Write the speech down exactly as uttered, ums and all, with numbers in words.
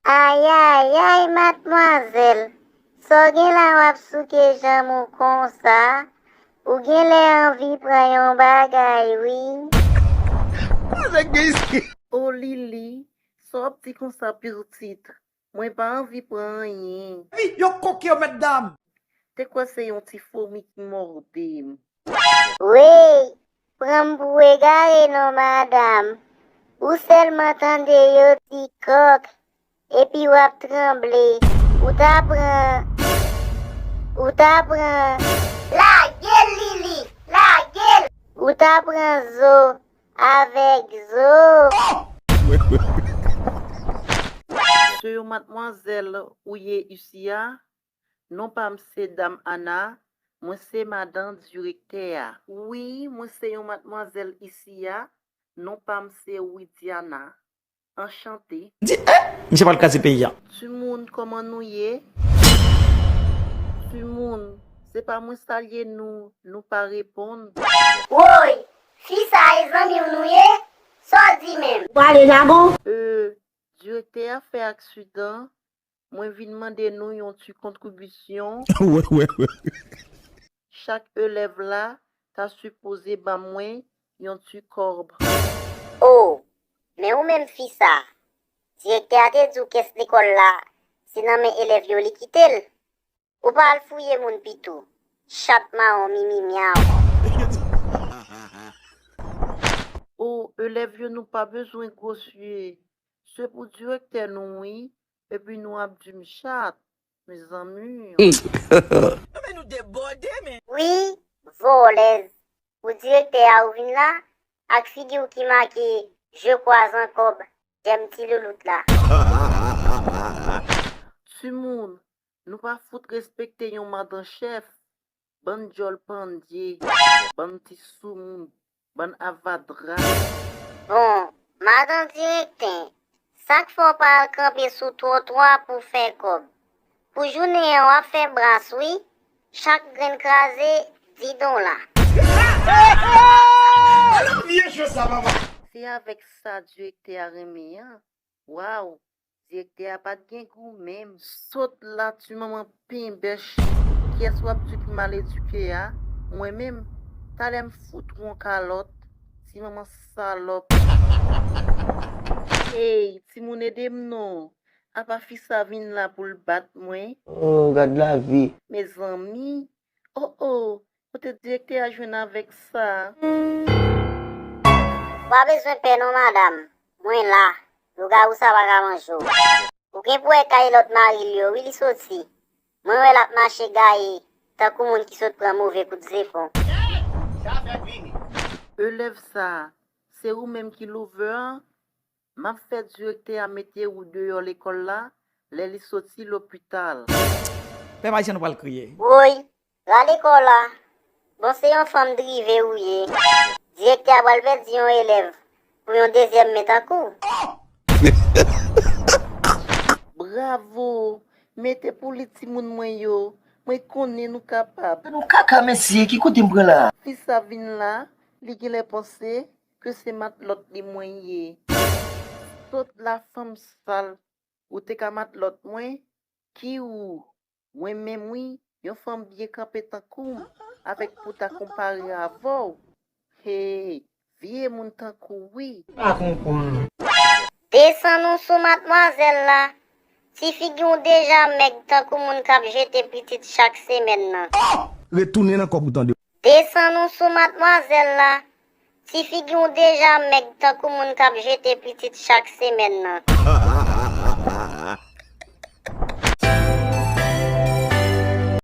Ayayay, madmwazèl, sa w gen la w ap souke janm ou konsa? Ou genlè anvi pran yon bagay, wi. O Lili, sa w ap di konsa pitit? Mwen pa anvi pran anyen. Wi, yo koke yo, mètdam! Te kwè se yon ti fomi ki mòde m. Wey, pran m pou egare non, madanm. Ou sèlman tande yo di kòk, epi w ap tranble. Ou ta pran, ou ta pran. Lage l, Lili, lage l! Ou ta pran zo avèk zo. Se yon madmwazèl ou ye isi a? Non pa m se Dam Ana, mwen se madan direktè a. Wi, mwen se yon madmwazèl isi a, non pa m se Widiana. Anchante. Di, eh, misye pral kraze peyi a. Timoun, kòman nou ye? Timoun, se pa mwen salye nou, nou pa reponn. Woy, fi sa e zanmi w nou ye? Sa w di menm? Ou pale jagon? Euh, direktè a fè aksidan, mwen vin mande nou yon ti kontribisyon. Wè, wè, wè. Chak elèv la ta sipoze ban mwen yon ti kòb. O, men ou menm fi sa, direktè a te di w kès lekòl la, se nan men elèv yo li kite l. Ou pa al fouye moun pito, chat mawon mimi myaw. O, elèv yo nou pa bezwen gwosye, se pou direktè nou wi, epi nou ap di m chat, mezanmi. Non men nou debòde men. Wi, vòlèz. Ou direktè a ou vin la, ak figi w ki make je kwazan kòb, jèm ti loulout la. Timoun, nou pa fout respekte yon madan chèf, bann djòl pandye, bann ti soumoun, bann avadra. Bon, madan direktè, sa k fè w pa al kanpe sou twòtwa pou fè kòb? Pou jounen an w ap fè bras wi, chak grenn kraze, di dola. Vye cho sa papa. Se avèk sa direktè a renmen an. Waw, direktè a pa t gen gou menm. Sot la ti manman penbèch. Kiyès w ap di ki mal edike a? Mwen menm, talè m fout ou yon kalòt, ti manman salòp. Ey, timoun ede m non. Apa fi sa vin la pou l bat mwen? Oh, gad lavi. Mezanmi, oh oh, kote direktè a jwenn avèk sa? Pa bezwen pè non madanm, mwen la, lougawou sa pa ka manje w. Ou gen pou wè kay lòt mari l yo wi li soti. Mwen wè l ap mache gaye tankou moun ki sot pran move kout zefon. Elèv sa, se ou menm ki louvè an? M ap fè direktè a mete ou deyò lekòl la lè li soti lopital. Pèp ayisyen nou pral kriye. Woy, rale kò w la. Bon se yon fanm drive ou ye. Direktè a pral pèdi yon elèv pou yon dezyèm men tankou w. Bravo! Mete pou li timoun mwen yo. Mwen konnen nou kapab. Nou kaka mesye, ki kote m pran la? Fi sa vin la, li genlè panse ke se matlòt li mwen ye. Sot la fanm sal, ou te ka matlòt mwen? Ki ou? Mwen menm wi, yon fanm byen kanpe tankou m, avèk pou ta konpare avè w. Hey, vye moun tankou w wi. Pa konprann. Desann ou sou madmwazèl la. Ti figi w deja mèg tankou moun k ap jete pitit chak semèn nan. Retounen nan kòb ou tande. Desann ou sou madmwazèl la. Ti figi w deja mèg tankou moun k ap jete pitit chak semèn nan.